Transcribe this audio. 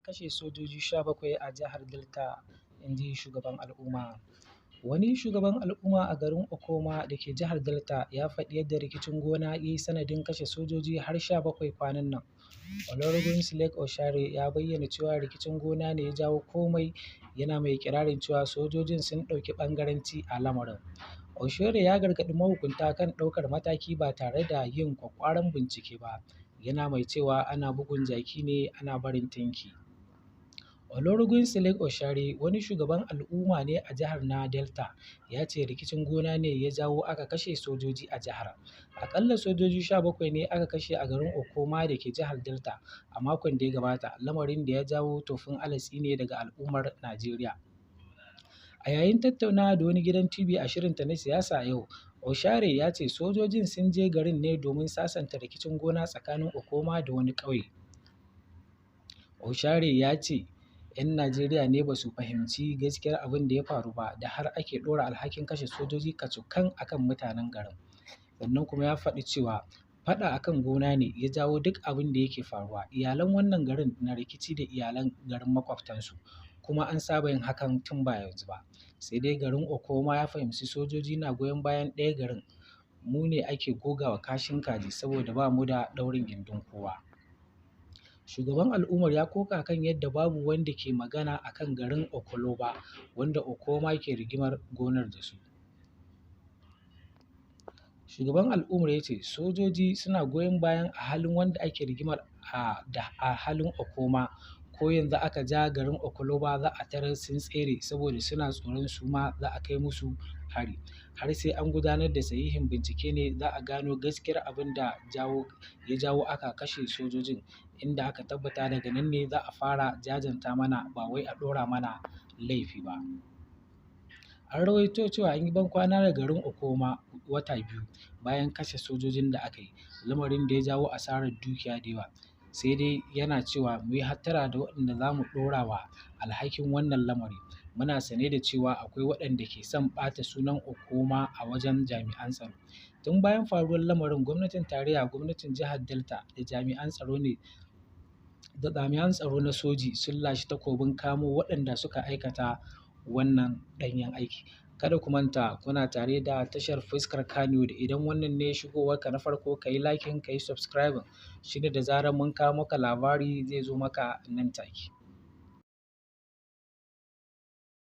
Kashe sojoji 17 a jihar Delta, inji shugaban al'umma. Wani shugaban al'umma a garin Okuama da ke jihar Delta ya faɗi yadda rikicin gona ya yi sanadin kashe sojoji har 17 kwanan nan. Olorugun Slick Oshare ya bayyana cewa rikicin gona ne ya jawo komai, yana mai iƙirarin cewa sojojin sun ɗauki ɓangaranci a lamarin. Oshare ya gargaɗi mahukunta kan ɗaukar mataki ba tare da yin ƙwaƙƙwaran bincike ba, yana mai cewa ana bugun jaki ne ana barin tinki. Olorugun Slick Oshare, wani shugaban al'umma ne a jihar na Delta, ya ce rikicin gona ne ya jawo aka kashe sojoji a jihar. Aƙalla sojoji 17 ne aka kashe a garin Okuama da ke jihar Delta a makon da ya gabata, lamarin da ya jawo tofin alatsi ne daga al'ummar Najeriya. A yayin tattaunawa da wani gidan TV a shirinta na Siyasa a Yau, Oshare ya ce sojojin sun je garin ne domin sasanta rikicin gona tsakanin Okuama da wani ƙauye. Oshare ya ce 'yan Najeriya ne ba su fahimci gaskiyar abin da ya faru ba da har ake ɗora alhakin kashe sojoji kacokan a kan mutanen garin. Sannan kuma ya faɗi cewa faɗa a kan gona ne ya jawo duk abin da yake faruwa, iyalan wannan garin na rikici da iyalan garin maƙwabtansu, kuma an saba yin hakan tun ba yanzu ba. Sai dai garin Okuama ya fahimci sojoji na goyon bayan ɗaya garin, mu ne ake gogawa kashin kaji saboda ba mu da ɗaurin gindin kowa. Shugaban al'ummar ya koka kan yadda babu wanda ke magana a kan garin Okoloba, wanda Okuama ke rigimar gonar da su. Shugaban al'ummar ya ce sojoji suna goyon bayan ahalin wanda ake rigimar da ahalin Okuama, ko yanzu aka ja garin Okoloba za a tarar sun tsere saboda suna tsoron su ma za a kai musu hari. Har sai an gudanar da sahihin bincike ne za a gano gaskiyar abin da ya jawo aka kashe sojojin, inda aka tabbata daga nan ne za a fara jajanta mana ba wai a ɗora mana laifi ba. An rawaito cewa an yi bankwana da garin Okuama wata biyu bayan kashe sojojin da aka yi, lamarin da ya jawo asarar dukiya da yawa. Sai dai yana cewa mu yi hattara da waɗanda za mu ɗora wa alhakin wannan lamari, muna sane da cewa akwai waɗanda ke son ɓata sunan Okuama a wajen jami'an tsaro. Tun bayan faruwar lamarin, gwamnatin tarayya, gwamnatin jihar Delta da jami'an tsaro na soji sun lashe takobin kamo waɗanda suka aikata wannan ɗanyen aiki. Kada ku manta kuna tare da tashar Fuskar Kannywood. Idan wannan ne shigowarka na farko, ka yi liking, ka yi subscribing. Shine da zarar mun kawo maka labari zai zo maka nan take.